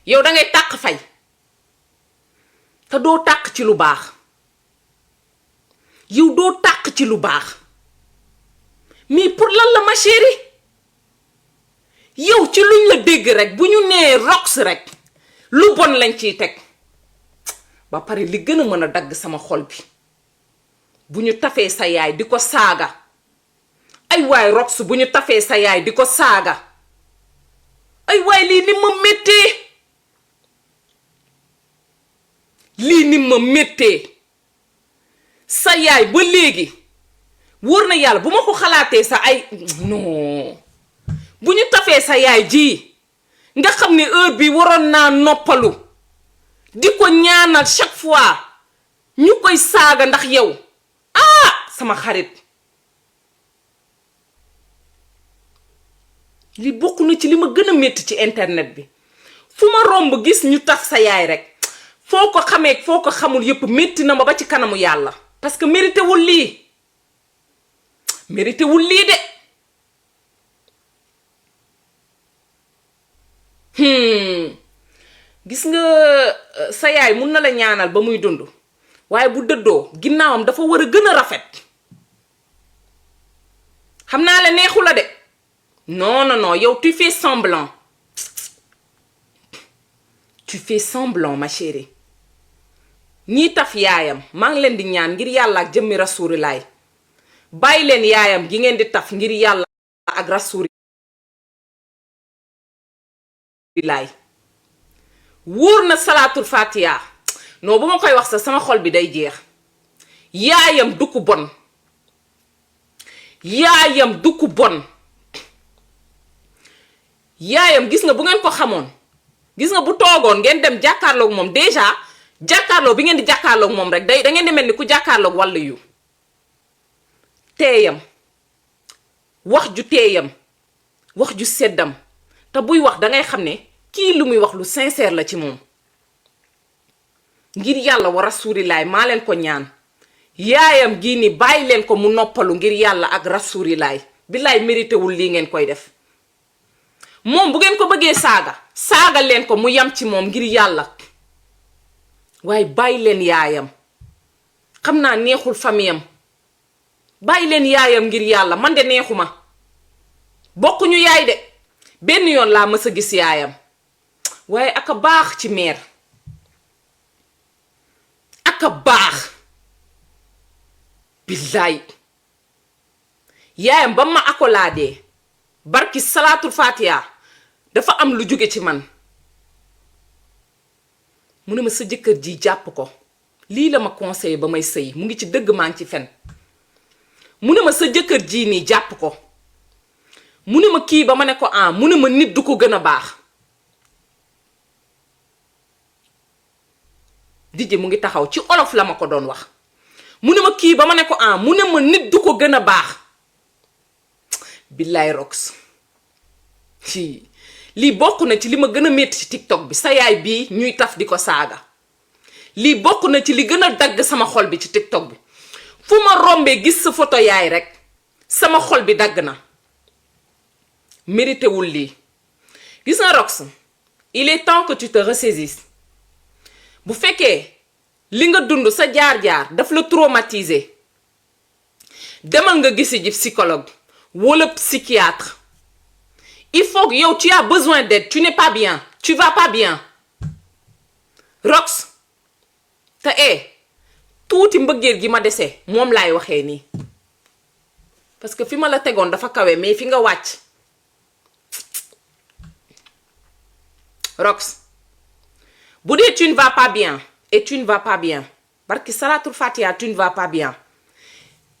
yow da ngay tàq fay te doo tàq ci lu baax yow doo tàq ci lu baax mais pour lan la ma chérie yow ci luñ la dégg rek bu ñu nee rox rek lu bon lañ ciy teg ba pare li gën a mën a dagg sama xol bi bu ñu tafee sa yaay di ko saaga ay waay rox bu ñu tafee sa yaay di ko saaga ay waay lii ni ma méttee lii ni ma méttee sa yaay ba léegi wóor na yàlla bu ma ko xalaatee sa ay non bu ñu tafee sa yaay ji nga xam ne heure bi waroon naa noppalu di ko ñaanal chaque fois ñu koy saaga ndax yow sama xarit li bokk na ci li ma gën a métti ci internet bi fu ma romb gis ñu taf sa yaay rek foo ko xamee foo ko xamul yépp métti na ma ba ci kanamu yàlla parce que mérité wul lii de gis nga sa yaay mun na la ñaanal ba muy dund waaye bu dëddoo ginnaawam dafa war a gën a rafet xam naa la neexu la de non yow tu fais semblant ma chérie ñii taf yaayam maa ngi leen di ñaan ngir yàlla ak jëmmi rasulilaay bàyyi leen yaayam gi ngeen di taf ngir yàlla ak rasulilaay wóor na salaatul fatiha non bu ma koy wax sax sama xol bi day jeex yaayam du ku bon yaayam gis nga bu ngeen ko xamoon gis nga bu toogoon ngeen dem jàkkaarloog moom déjà jàkkaarloo bi ngeen di jàkkaarloog moom rek da ngeen di mel ni ku jàkkaarloog wàll yu teeyam wax ju teeyam wax ju seddam te buy wax dangay xam ne kii lu muy wax lu sincère la ci moom ngir yàlla wa rasulilaay maa leen ko ñaan yaayam gii ni bàyyi leen ko mu noppalu ngir yàlla ak rasulilaay billaay mérité wul lii ngeen koy def moom bu ngeen ko bëggee saaga leen ko mu yam ci moom ngir yàlla waaye bàyyi leen yaayam xam naa neexul famiyam bàyyi leen yaayam ngir yàlla man de neexuma bokkuñu yaay de benn yoon laa mës a gis yaayam waaye aka baax ci meer aka baax billaay yaayam ba ma akolaadee barki salaatul fatiha dafa am lu jóge ci man mu ne ma sa jëkkër ji jàpp ko lii la ma conseillé ba may sëy mu ngi ci dëgg maa ngi ci fen mu ne ma sa jëkkër ji nii jàpp ko mu ne ma kii ba ma ne ko mu ne ma nit du ko gën a baax Dj mu ngi taxaw ci olof la ma ko doon wax mu ne ma kii ba ma ne ko mu ne ma nit du ko gën a baax billaay rox lii bokk na ci li ma gën a métti ci TikTok bi sa yaay bii ñuy taf di ko saaga lii bokk na ci li gën a dagg sama xol bi ci TikTok bi fu ma rombee gis sa photo yaay rek sama xol bi dagg na mérité wul lii gis nga rox il est temps que tu te ressaisisses bu fekkee li nga dund sa jaar-jaar daf la traumatiser demal nga gisi ji psychologue wala psychiatre il faut que yow tu as besoin d'aide tu n'es pas bien tu vas pas bien rox te tuuti mbëggeel gi ma dese moom laay waxee nii parce que fi ma la tegoon dafa kawe mais fi nga wàcc rox bu dee tu ne vas pas bien et tu ne vas pas bien barki salatul fatiha tu ne vas pas bien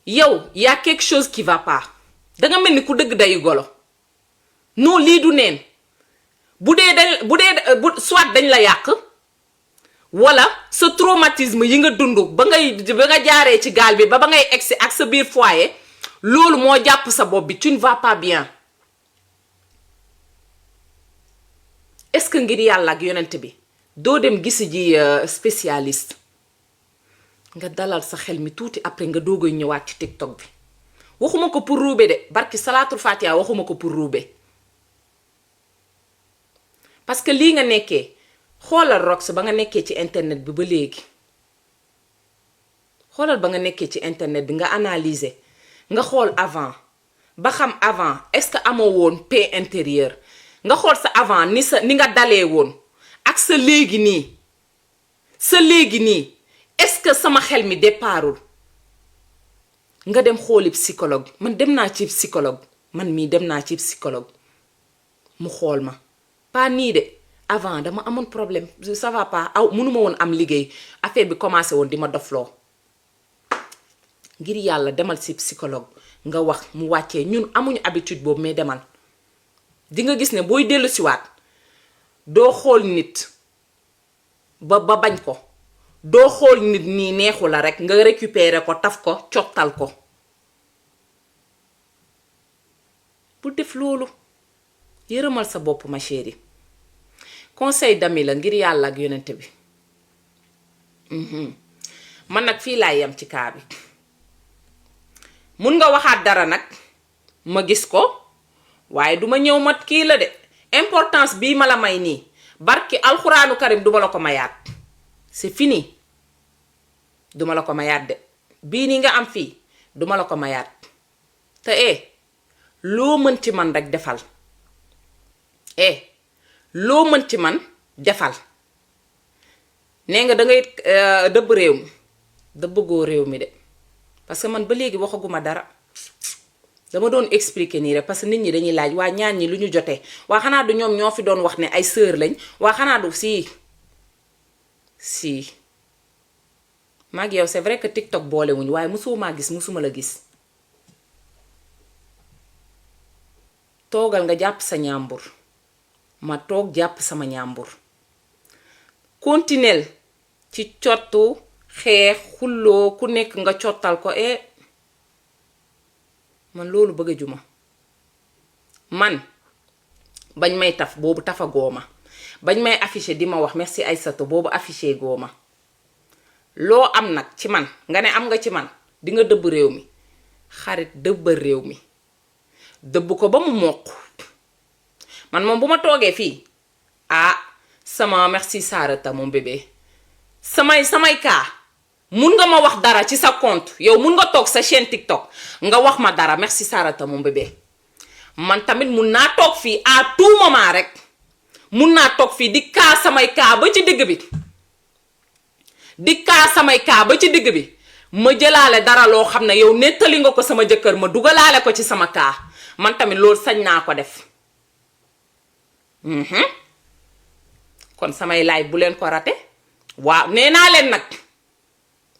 yow y a quelque chose qui va pas danga mel ni ku dëgg dayu golo non lii du neen bu dee soit dañ la yàq wala sa traumatisme yi nga dund ba nga jaaree ci gaal bi ba ngay egsi ak sa biir foyer loolu moo jàpp sa bopp bi tu ne vas pas bien est-ce que ngir yàlla ak yonent bi doo dem gisi ji spécialiste nga dalal sa xel mi tuuti après nga doogay ñëwaat ci TikTok bi waxuma ko pour ruube de barki salaatul fatiha waxuma ko pour ruube parce que lii nga nekkee xoolal Rox ba nga nekkee ci internet bi ba léegi xoolal ba nga nekkee ci internet bi nga analyser nga xool avant ba xam avant est-ce que amoo woon paix intérieure nga xool sa avant ni nga dalee woon ak sa léegi nii est-ce que sama xel mi départul nga dem xooli psychologue man dem naa ci psychologue man mii dem naa ci psychologue mu xool ma pas nii de avant dama amoon problème ça va pas mënuma woon am liggéey affaire bi commencé woon di ma dofloo ngir yàlla demal ci psychologue nga wax mu wàccee ñun amuñu habitude boobu mais demal di nga gis ne booy dellu siwaat doo xool nit ba bañ ko doo xool nit nii neexu la rek nga récupérer ko taf ko cottal ko bu def loolu yërëmal sa bopp ma chérie conseil d'ami la ngir yàlla ak yonent bi man nag fii laay yam ci kaa bi mun nga waxaat dara nag ma gis ko waaye duma ñëw mat kii la de importance bii ma la may nii barki alxuraanu karim duma la ko mayaat c'est fini duma la ko mayaat de bii nii nga am fii duma la ko mayaat te loo mën ci man rek defal loo mën ci man defal nee nga dangay dëbb réew mi dëbbagoo réew mi de parce que man ba léegi waxaguma dara dama doon expliquer nii rek parce que nit ñi dañuy laaj waa ñaan ñi lu ñu jotee waa xanaa du ñoom ñoo fi doon wax ne ay sœur lañ waa xanaa du si maag yow c'est vrai que TikTok boolewuñu waaye mosoo maa gis mosuma la gis toogal nga jàpp sa ñàmbur ma toog jàpp sama ñàmbur continuel ci cottu xeex xulloo ku nekk nga cottal ko man loolu bëgg a juma man bañ may taf boobu tafa gooma bañ may affiché di ma wax merci Aïssatou boobu affiché gooma loo am nag ci man nga ne am nga ci man di nga dëbb réew mi xarit dëbbal réew mi dëbb ko ba mu mokk man moom bu ma toogee fii sama merci Sarata mon bébé samay kaa mun nga ma wax dara ci sa compte yow mun nga toog sa chaîne TikTok nga wax ma dara merci Sarata mon bébé man tamit mun naa toog fii à tout moment rek mun naa toog fii di kaa samay kaa ba ci digg bi ma jëlaale dara loo xam ne yow nettali nga ko sama jëkkër ma dugalaale ko ci sama kaa man tamit loolu sañ naa ko def kon samay laay bu leen ko rate waaw nee naa leen nag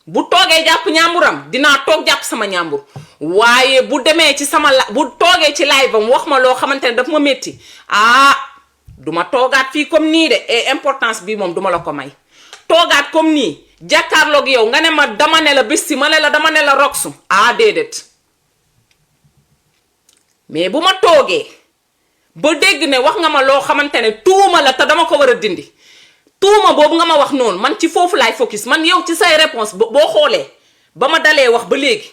bu toogee jàpp ñàmburam dinaa toog jàpp sama ñàmbur waaye bu demee ci bu toogee ci live bam wax ma loo xamante ne daf ma métti duma toogaat fii comme nii de importance bi moom duma la ko may toogaat comme nii jàkkaarloog yow nga ne ma dama ne la bis si ma ne la dama ne la Rox déedéet mais bu ma toogee ba dégg ne wax nga ma loo xamante ne tuuma la te dama ko war a dindi tuuma boobu nga ma wax noonu man ci foofu laay focus man yow ci say réponse boo xoolee ba ma dalee wax ba léegi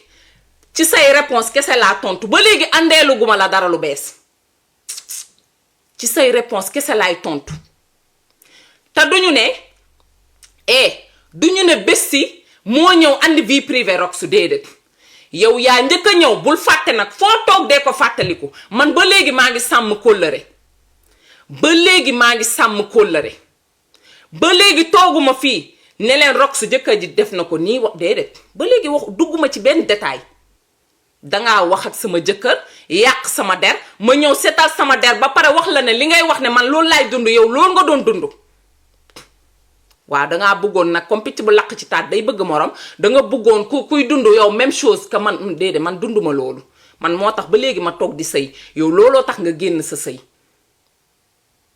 ci say réponse kese laa tontu ba léegi àndeelu guma la dara lu bees ci say réponse kese laay tontu te duñu ne bés si moo ñëw andi vie privée Rox déedéet yow yaa njëkk a ñëw bul fàtte nag foo toog dee ko fàttaliku man ba léegi maa ngi sàmm kóllëre ba léegi tooguma fii ne leen Rox jëkkër ji def na ko nii wax déedéet ba léegi wax dugguma ci benn détail dangaa wax ak sama jëkkër yàq sama der ma ñëw setal sama der ba pare wax la ne li ngay wax ne man loolu laay dund yow loolu nga doon dund waaw dangaa bëggoon nag comme picc bu laq ci taat day bëgg morom danga bëggoon kuy dund yow même chose que man déedéet man dunduma loolu man moo tax ba léegi ma toog di sëy yow looloo tax nga génn sa sëy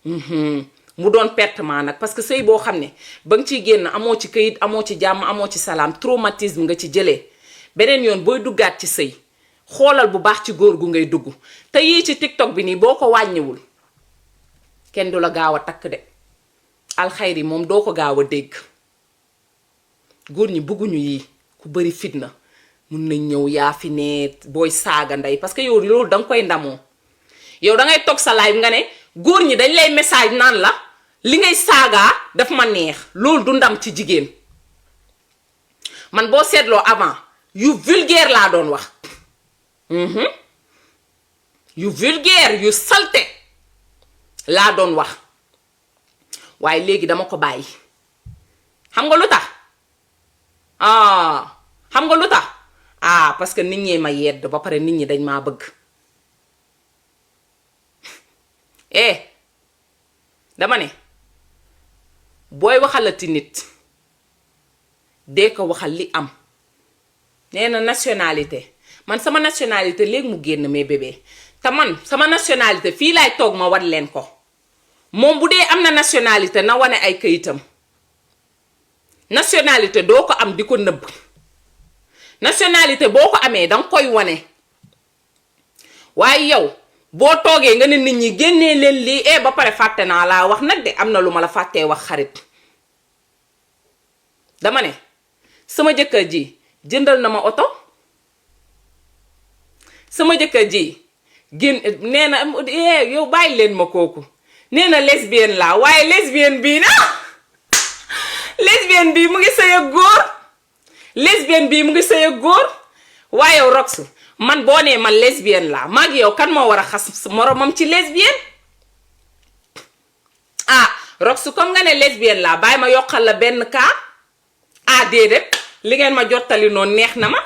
mu doon pertement nag parce que sëy boo xam ne ba nga ciy génn amoo ci këyit amoo ci jàmm amoo ci salaam traumatisme nga ci jëlee beneen yoon booy duggaat ci sëy xoolal bu baax ci góor gu ngay dugg te yii ci TikTok bi nii boo ko wàññiwul kenn du la gaaw a takk de alxayri moom doo ko gaaw a dégg góor ñi bëgguñu yii ku bari fitna mun nañ ñëw yaa fi ne booy saaga ndey parce que yow loolu danga koy ndamoo yow dangay toog sa live nga ne góor ñi dañ lay message naan la li ngay saagaa daf ma neex loolu du ndam ci jigéen man boo seetloo avant yu vulgaire laa doon wax yu vulgaire yu salte laa doon wax waaye léegi dama ko bàyyi xam nga lu tax xam nga lu tax parce que nit ñee ma yedd ba pare nit ñi dañ maa bëgg dama ne booy waxalati nit dee ko waxal li am nee na nationalité man sama nationalité léegi mu génn mais bébé te man sama nationalité fii laay toog ma wan leen ko moom bu dee am na nationalité na wane ay këyitam nationalité doo ko am di ko nëbb nationalité boo ko amee danga koy wane waaye yow boo toogee nga ne nit ñi génnee leen lii ba pare fàtte naa laa wax nag de am na lu ma la fàttee wax xarit dama ne sama jëkkër ji jëndal na ma oto sama jëkkër ji génn nee na yow bàyyi leen ma kooku nee na lesbienne laa waaye lesbienne bii na lesbienne bii mu ngi sëy ak góor lesbienne bii mu ngi sëy ak góor waaye yow Rox man boo nee man lesbienne laa maag yow kan moo war a xas moromam ci lesbienne Rox comme nga ne lesbienne laa bàyyi ma yokkal la benn cas déedéet li ngeen ma jottali noonu neex na ma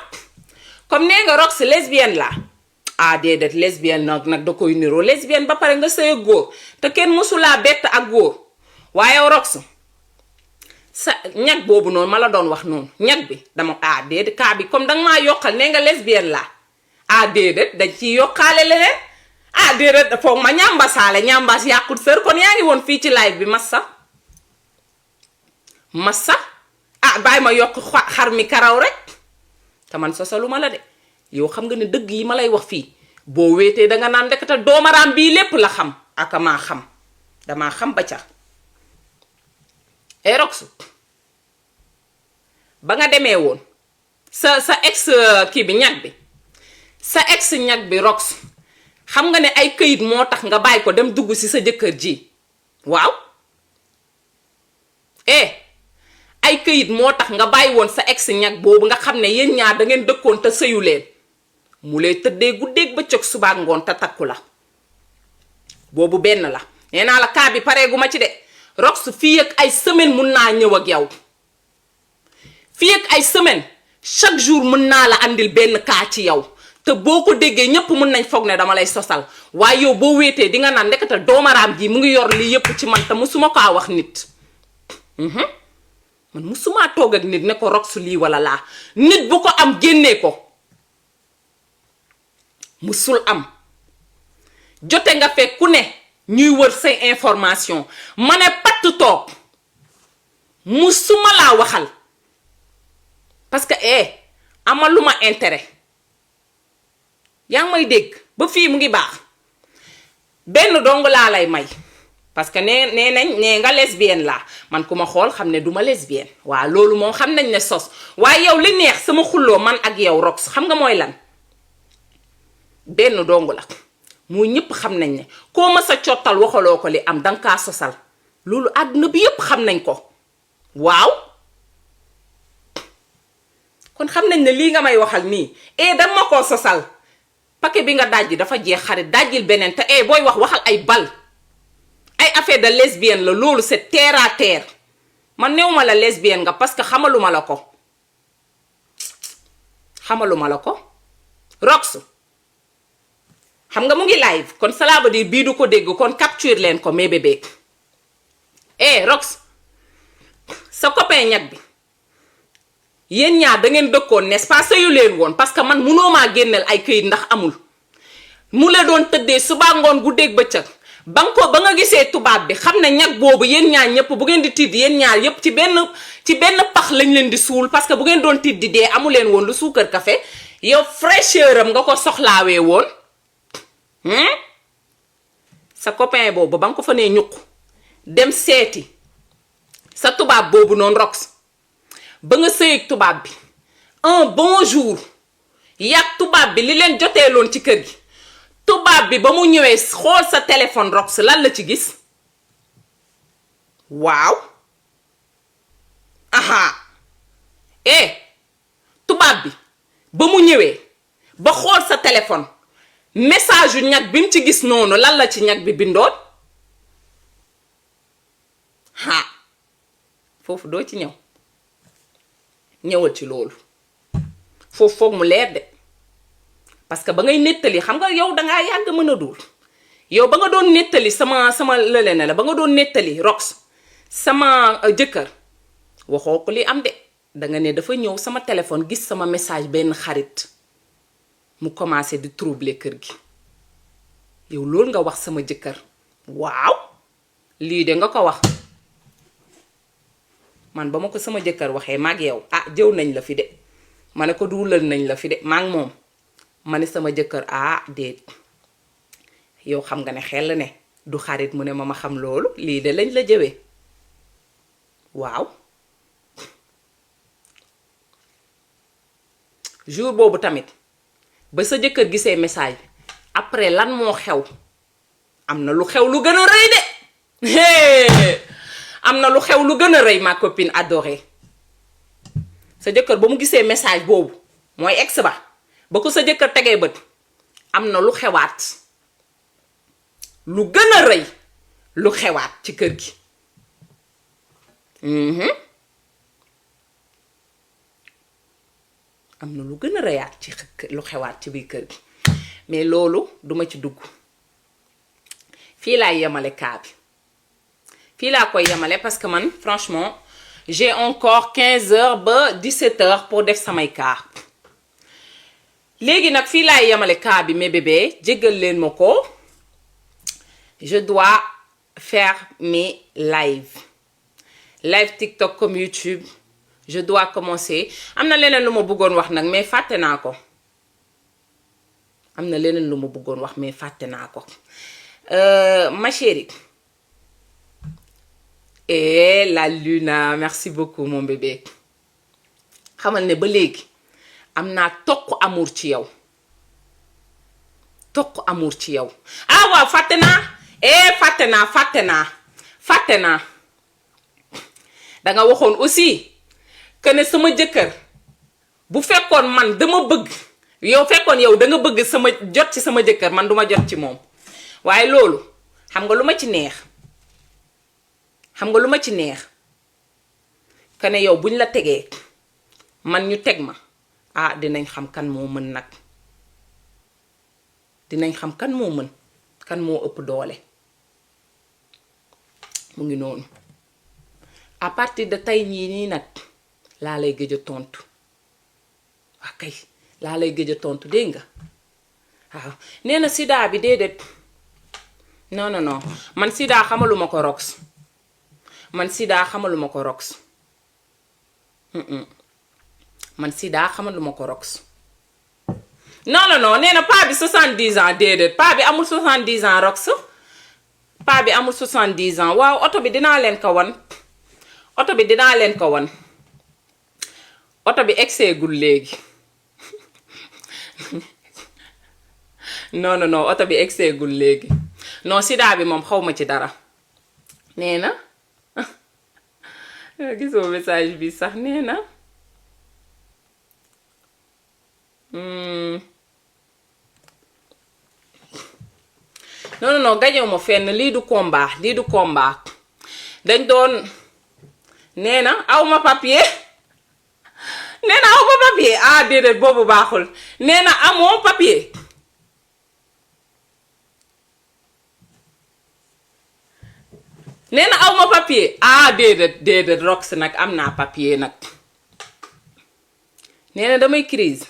comme nee nga Rox lesbienne laa déedéet lesbienne nag da koy niroo lesbienne ba pare nga sëy ak góor te kenn mësulaa bett ak góor waaye Rox sa ñag boobu noonu ma la doon wax noonu ñag bi dama déedéet cas bi comme danga maa yokkal nee nga lesbienne laa déedéet dañ ciy yokkaale leneen déedéet foog ma ñambasaale ñambaas yàqut sër kon yaa ngi woon fii ci live bi massa bàyyi ma yokk xar mi karaw rek te man sosalu ma la de yow xam nga ne dëgg yi ma lay wax fii boo wéetee danga naan ndekete doomaraam bii lépp la xam ak maa xam damaa xam ba ca Rox ba nga demee woon sa ex kii bi ñag bi sa ex ñag bi Rox xam nga ne ay këyit moo tax nga bàyyi ko dem dugg ci sa jëkkër ji waaw ay këyit moo tax nga bàyyi woon sa ex ñag boobu nga xam ne yéen ñaar da ngeen dëkkoon te sëyu leen mu lay tëddee guddeeg bëccëg subaak ngoon te takku la boobu benn la nee naa la kaa bi pareegu ma ci de Rox fii ak ay semaine mun naa ñëw ak yow fii ak ay semaine chaque jour mun naa la andil benn kaa ci yow te boo ko déggee ñépp mun nañ foog ne dama lay sosal waaye yow boo wéetee di nga naan ndekete doomaraam ji mu ngi yor lii yépp ci man te musuma kaa wax nit man musuma toog ak nit ne ko Rox lii wala laa nit bu ko am génnee ko musul am jote nga fekk ku ne ñuy wër say information ma ne patt toog musuma laa waxal parce que amal lu ma intérêt yaa ngi may dégg ba fii mu ngi baax benn dong laa lay may parce que nee nga lesbienne laa man ku ma xool xam ne duma lesbienne waaw loolu moom xam nañ ne sos waaye yow li neex sama xulloo man ak yow Rox xam nga mooy lan benn dong la muy ñëpp xam nañ ne koo ma sa cottal waxaloo ko li am danga kaa sosal loolu àdduna bi yépp xam nañ ko waaw kon xam nañ ne lii nga may waxal nii danga ma koo sosal paquet bi nga dajji dafa jeex xarit dajjil beneen te booy waxal ay bal ay affaire de lesbienne la loolu c'est terre à terre man néew ma la lesbienne nga parce que xamaluma la ko Rox xam nga mu ngi live kon cela veut dire bii du ko dégg kon capture leen ko mais bébé Rox sa copain ñag bi yéen ñaar da ngeen dëkkoon n'est-ce pas sëyu leen woon parce que man munoo maa génneel ay këyit ndax amul mu la doon tëddee suba ngoon guddeeg bëccëg ba nga gisee tubaab bi xam ne ñag boobu yéen ñaar ñëpp bu ngeen di tiit yéen ñaar yëpp ci benn pax lañ leen di suul parce que bu ngeen doon tiit di dee amu leen woon lu suukar café yow fraîcheur am nga ko soxlaawee woon sa copain boobu ba nga ko fa nee ñuq dem seeti sa tubaab boobu noonu Rox ba nga sëyeeg tubaab bi un bon jour yàgg tubaab bi li leen joteeloon ci kër gi tubaab bi ba mu ñëwee xool sa téléphone Rox lan la ci gis waaw aha tubaab bi ba mu ñëwee ba xool sa téléphone message yu ñag bi mu ci gis noonu lan la ci ñag bi bindoon foofu doo ci ñëwal ci loolu foofu foog mu leer de parce que ba ngay nettali xam nga yow dangaa yàgg mën a dul yow ba nga doon nettali sama lële ne la ba nga doon nettali Rox sama jëkkër waxoo ko li am de danga ne dafa ñëw sama téléphone gis sama message benn xarit mu commencé di troubler kër gi yow loolu nga wax sama jëkkër waaw lii de nga ko wax man ba ma ko sama jëkkër waxee maag yow jëw nañ la fi de ma ne ko duulal nañ la fi de maag moom ma ne sama jëkkër déet yow xam nga ne xel ne du xarit mu ne ma xam loolu lii de lañ la jëwee waaw jour boobu tamit ba sa jëkkër gisee message bi après lan moo xew am na lu xew lu gën a rëy de am na lu xew lu gën a rëy ma copine adorée sa jëkkër ba mu gisee message boobu mooy ex ba ko sa jëkkër tegee bët am na lu xewaat lu gën a rëy lu xewaat ci kër gi am na lu gën a rëyaat ci lu xewaat ci biir kër gi mais loolu duma ci dugg fii laay yemale kaa bi fii laa koy yemale parce que man franchement j'ai encore 15 heures ba 17 heures pour def samay kaa léegi nag fii laay yemale kaa bi mes bébés jéggal leen ma ko je dois faire mes live TikTok comme YouTube je dois commencer am na leneen lu ma bëggoon wax nag mais fàtte naa ko ma chérie la Luna merci beaucoup mon bébé xamal ne ba léegi am naa toq amour ci yow waaw fàtte naa danga waxoon aussi que ne sama jëkkër bu fekkoon man dama bëgg yow fekkoon yow danga bëgg sama jot ci sama jëkkër man duma jot ci moom waaye loolu xam nga lu ma ci neex que ne yow buñ la tegee man ñu teg ma dinañ xam kan moo mën nag dinañ xam kan moo mën kan moo ëpp doole mu ngi noonu à partir de tey nii nag laa lay gëj a tontu waa kay laa lay gëj a tontu dégg nga waaw nee na sida bi déedéet non man sida xamaluma ko Rox man sida xamaluma ko Rox non nee na paa bi 70 ans déedéet paa bi amul 70 ans Rox paa bi amul 70 ans waaw oto bi dinaa leen ko wan oto bi egseegul léegi non oto bi egseegul léegi non sida bi moom xaw ma ci dara nee na gisoo message bi sax nee na non gañew ma fenn lii du combat dañ doon nee na aw ma papier déedéet boobu baaxul nee na amoo papier nee na aw ma papier déedéet Rox nag am naa papier nag nee na damay crise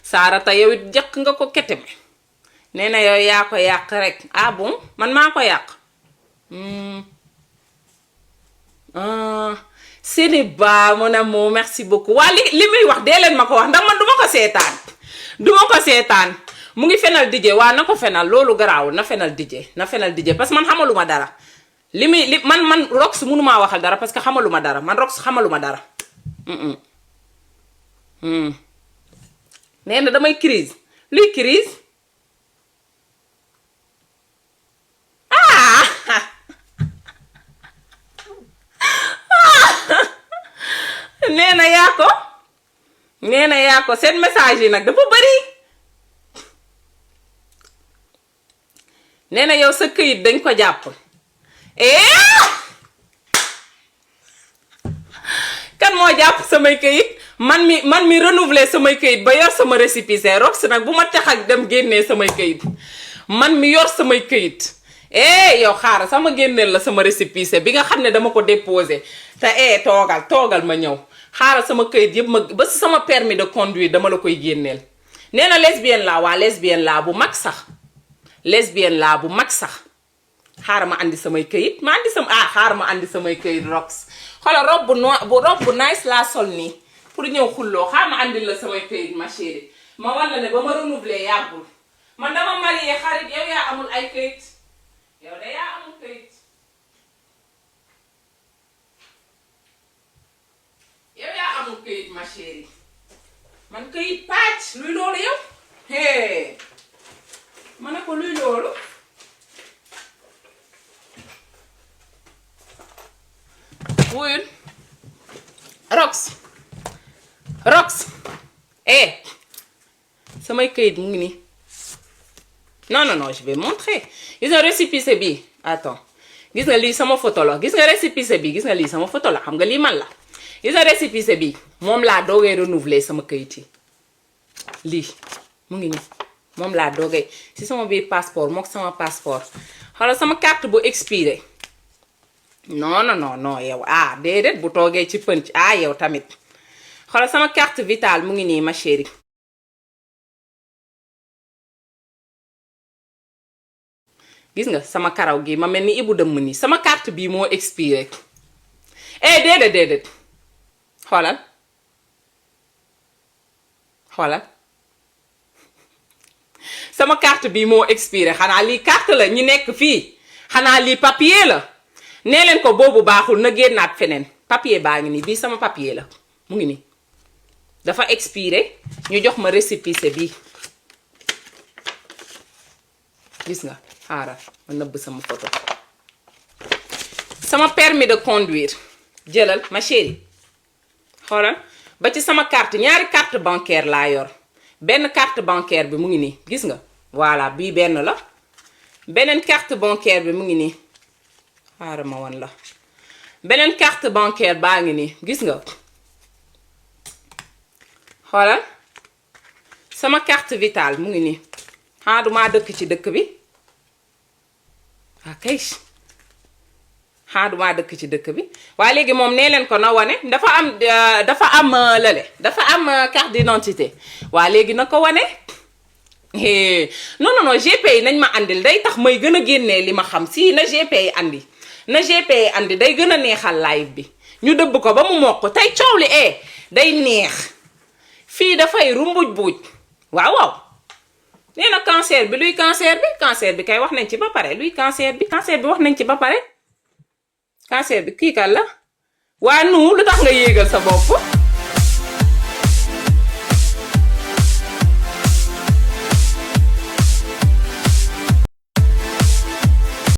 Sarata yow it jëkk nga ko kete mi nee na yow yaa ko yàq rek bon man maa ko yàq Sénéba mon amour merci beaucoup waa li muy wax dee leen ma ko wax ndax man duma ko seetaan mu ngi fenal DJ waa na ko fenal loolu garaawul na fenal DJ parce que man xamaluma dara man Rox mënumaa waxal dara parce que xamaluma dara man Rox xamaluma dara nee na damay crise luy crise na yaa ko seen message yi nag dafa bari. nee na yow sa këyit dañ ko jàpp. kan moo jàpp samay këyit man mi renouveler samay këyit ba yor sama récépissé Rox nag bu ma tax ak dem génnee samay këyit man mi yor samay këyit. yow xaaral sama génneel la sama récépissé bi nga xam ne dama ko déposé te toogal ma ñëw xaaral sama këyit yëpp ba si sama permis de conduire dama la koy génneel. nee na lesbienne laa bu mag sax xaaral ma andi samay këyit xaaral ma andi samay këyit Rox xoolal robe bu nice laa sol nii pour ñëw xulloo xaaral ma andi la samay këyit ma chérie ma war la ne ba ma renouveler yàggul man dama marié xarit yow yaa amul ay këyit. yow de yaa amul këyit ma chérie man këyit pàcc luy loolu yow ma ne ko luy loolu wuyul Rox samay këyit mu ngi nii non je vais montrer gis nga récépissé bi attends gis nga lii sama photo la gis nga récépissé bi gis nga lii sama photo la xam nga lii man la gis nga récépissé bi moom laa doogee renouveler sama këyit yi lii mu ngi nii moom laa doogee si sama biir passeport mook sama passeport xoolal sama carte bu expiré non yow déedéet bu toogee ci pënc yow tamit xoolal sama carte vitale mu ngi nii ma chérie gis nga sama karaw gi ma mel ni ibu dëmm nii sama carte bii moo expiré déedéet xoolal sama carte bii moo expiré xanaa lii carte la ñi nekk fii xanaa lii papier la nee leen ko boobu baaxul na génnaat feneen papier baa ngi nii bii sama papier la mu ngi nii dafa expiré ñu jox ma récépissé bii gis nga xaaral ma nëbb sama photo sama permis de conduire jëlal ma chérie xoolal ba ci sama carte ñaari carte bancaire laa yor benn carte bancaire bi mu ngi nii gis nga voilà bii benn la beneen carte bancaire bi mu ngi nii xaaral ma wan la beneen carte bancaire baa ngi nii gis nga xoolal sama carte vitale mu ngi nii duma dëkk ci dëkk bi kay duma dëkk ci dëkk bi waaye léegi moom nee leen ko na wane dafa am carte d'identité waa léegi na ko wane non GP yi nañ ma andil day tax may gën a génnee li ma xam si na GP yi andi day gën a neexal live bi ñu dëbb ko ba mu mokk tey coow li day neex fii dafay rumbuj buuj waaw nee na cancer bi luy cancer bi kay wax nañ ci ba pare luy cancer bi wax nañ ci ba pare cancer bi kii kan la waa nu lu tax nga yéegal sa bopp